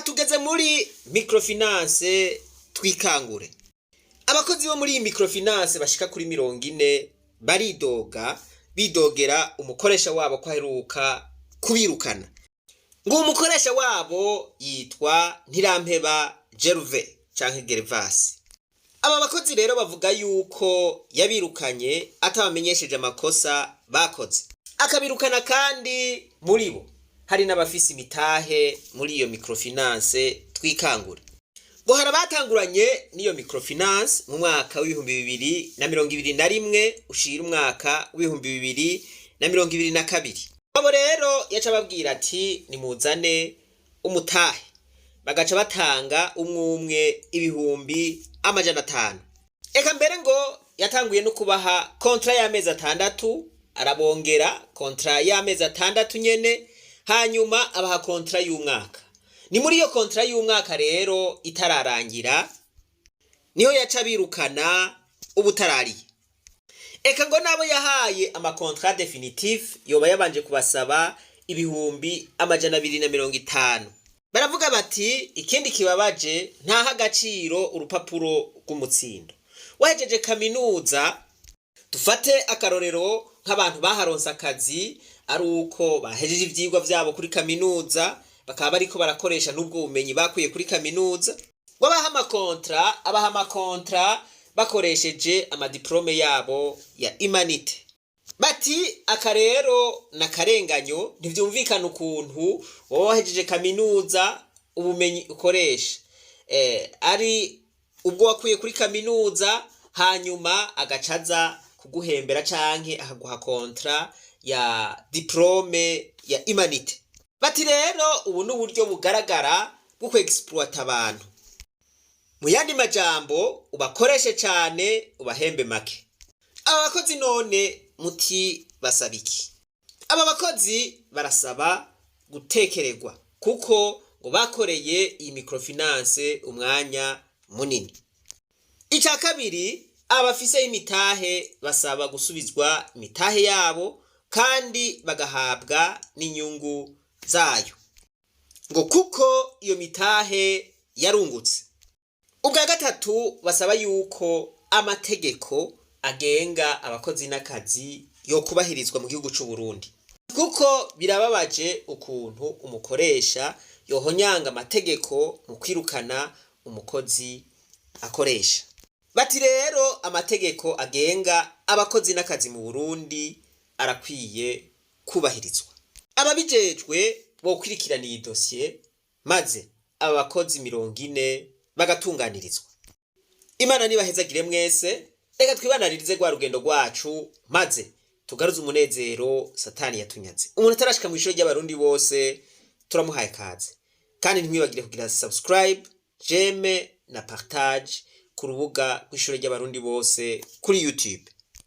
Tugeze muri microfinance Twikangure. Abakozi bo muri iyi microfinance bashika kuri 40 baridoga, bidogera umukoresha wabo ko aheruka kubirukana. Ngo umukoresha wabo yitwa Ntirampeba Gerve canke Gervasi. Aba bakozi rero bavuga yuko yabirukanye atabamenyesheje amakosa bakoze, akabirukana kandi muri bo hari n'abafise imitahe muri iyo microfinance Twikangure. Ngo hari abatanguranye n'iyo microfinance mu mwaka w'2021 ushira umwaka w'2022. Abo rero yaca ababwira ati: "Nimuzane umutahe", bagaca batanga umwe umwe 500,000. Eka mbere ngo yatanguye no kubaha contrat y'amezi 6, arabongera contrat y'amezi 6 nyene, hanyuma abaha contrat y'umwaka. Ni muri iyo contrat y'umwaka rero itararangira niho yaca birukana ubutarariye. Eka ngo nabo yahaye ama contrat définitif yoba yabanje kubasaba 250,000. Baravuga bati ikindi kibabaje, ntaha agaciro urupapuro rw'umutsindo wahejeje kaminuza. Dufate akarorero nk'abantu baharonse akazi ari uko bahejeje ivyigwa vyabo kuri kaminuza, bakaba bariko barakoresha n'ubwo bumenyi bakuye kuri kaminuza. Wabaha ama contrat, abaha ama contrat bakoresheje ama diplôme yabo ya humanités. Bati aka rero n'akarenganyo, ntivyumvikana ukuntu wowe wahejeje kaminuza, ubumenyi ukoresha ari ubwo wakuye kuri kaminuza, hanyuma agacaza kuguhembera canke akaguha contrat ya diplôme ya humanités. Bati rero ubu ni uburyo bugaragara bwo kwexploita abantu. Mu yandi majambo, ubakoreshe cane, ubahembe make. Aba bakozi none muti basaba iki? Aba bakozi barasaba gutekererwa kuko ngo bakoreye iyi microfinance umwanya munini. Icya kabiri, abafise imitahe basaba gusubizwa imitahe yabo kandi bagahabwa n'inyungu zayo, ngo kuko iyo mitahe yarungutse. Ubwa gatatu, basaba yuko amategeko agenga abakozi n'akazi yo kubahirizwa mu gihugu c'u Burundi, kuko birababaje ukuntu umukoresha yohonyanga amategeko mu kwirukana umukozi akoresha. Bati rero amategeko agenga abakozi n'akazi mu Burundi arakwiye kubahirizwa. Ababijejwe bokwirikirana iyi dosiye, maze aba bakozi 40 bagatunganirizwa. Imana nibahezagire mwese. Reka twibanaririze rwa rugendo rwacu, maze tugaruze umunezero Satani yatunyaze. Umuntu atarashika mu ishuri ry'Abarundi bose turamuhaye kaze, kandi ntimwibagire kugira subscribe, j'aime na partage ku rubuga rw'ishuri ry'Abarundi bose kuri YouTube.